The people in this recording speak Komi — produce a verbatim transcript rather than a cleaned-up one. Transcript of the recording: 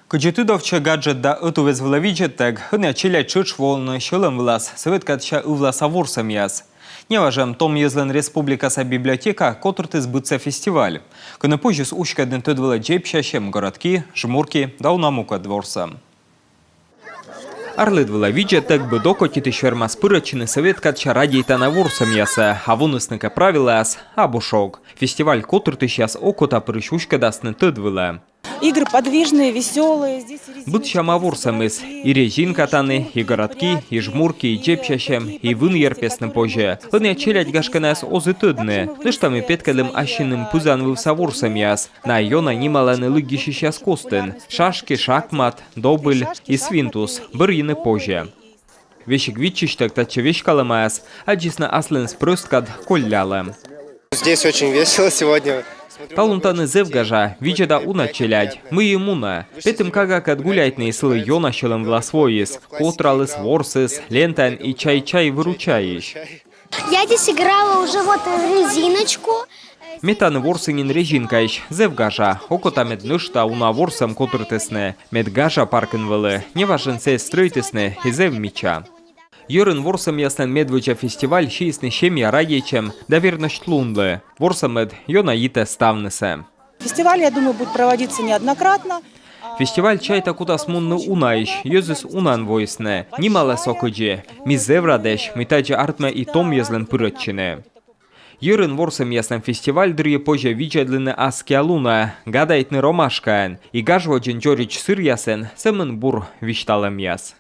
Кыдзи тыдовтчӧ гаджет да ӧтуввез вылӧ видзӧдтӧг, ӧнія челядь тшӧтш воӧны сьӧлӧм вылас сӧвет кадся ывласа ворсӧмъяс. Неважӧн том йӧзлӧн республикаса библиотека котыртіс быдса фестиваль, кӧні позис уськӧдны тӧд вылӧ дзебсясьӧм, городки, жмурки да уна мукӧд ворсӧм. Арлыд вылӧ видзӧдтӧг быд окотитысь вермас пырӧдчыны сӧвет кадся радейтана ворсӧмъясӧ, а вунісны кӧ правилӧяс, абу шог. Фестиваль котыртысьяс окотапырысь уськӧдасны тӧд вылӧ. Игры подвижные, веселые. Здесь и резиночки, Быдсяма ворсӧмыс: и резинка тані, и городки, и жмурки, и дзебсясьӧм, и вынйӧр песны позьӧ. Ӧнія челядь, гашкӧ, найӧс оз и тӧдны. Нӧшта ми петкӧдлім ассьыным пызан вывса ворсӧмъяс. Найӧ ёна нималӧны лыддьысьысьяс костын: шашки, шахмат, добыль и свинтус. Бӧрйыны позьӧ. Весиг виччысьтӧг татчӧ веськалӧмаяс аддзисны аслыныс прӧст кад коллялӧм. Здесь очень весело сегодня. Талун тані зэв гажа, видзӧда уна челядь, мый и мунӧ. Петім кагакӧд гуляйтны, и сылы ёна сьӧлӧм вылас воис. Котраліс, ворсіс, лентаӧн и чай-чай выручаис. Я здесь играла уже вот в резиночку. Ме тані ворсі нин резинкаысь, зэв гажа. Окота, мед нӧшта уна ворсӧм котыртісны. Мед гажа паркын вӧлі, неважӧн сійӧс стрӧитісны и зэв мича. Йӧрын ворсӧмъяслӧн медводдза фестиваль сиисны семья радейтчӧм да вернӧсьтлунлы. Ворсӧмыд ёна йитӧ ставнысӧ. Фестиваль, я думаю, будет проводиться неоднократно. Фестиваль, чайта, кутас мунны унаысь, йӧзыс унаӧн воисны. Нималӧ со кыдзи. Ми зэв радӧсь, мый тадзи артмӧ и том йӧзлӧн пырӧдчыны. Йӧрын ворсӧмъяслӧн фестиваль дырйи позьӧ видзӧдлыны аскиа лунӧ, гадайтны ромашкаӧн. И гаж водзын дзоридз сыръясӧн сӧмын бур висьталӧмъяс.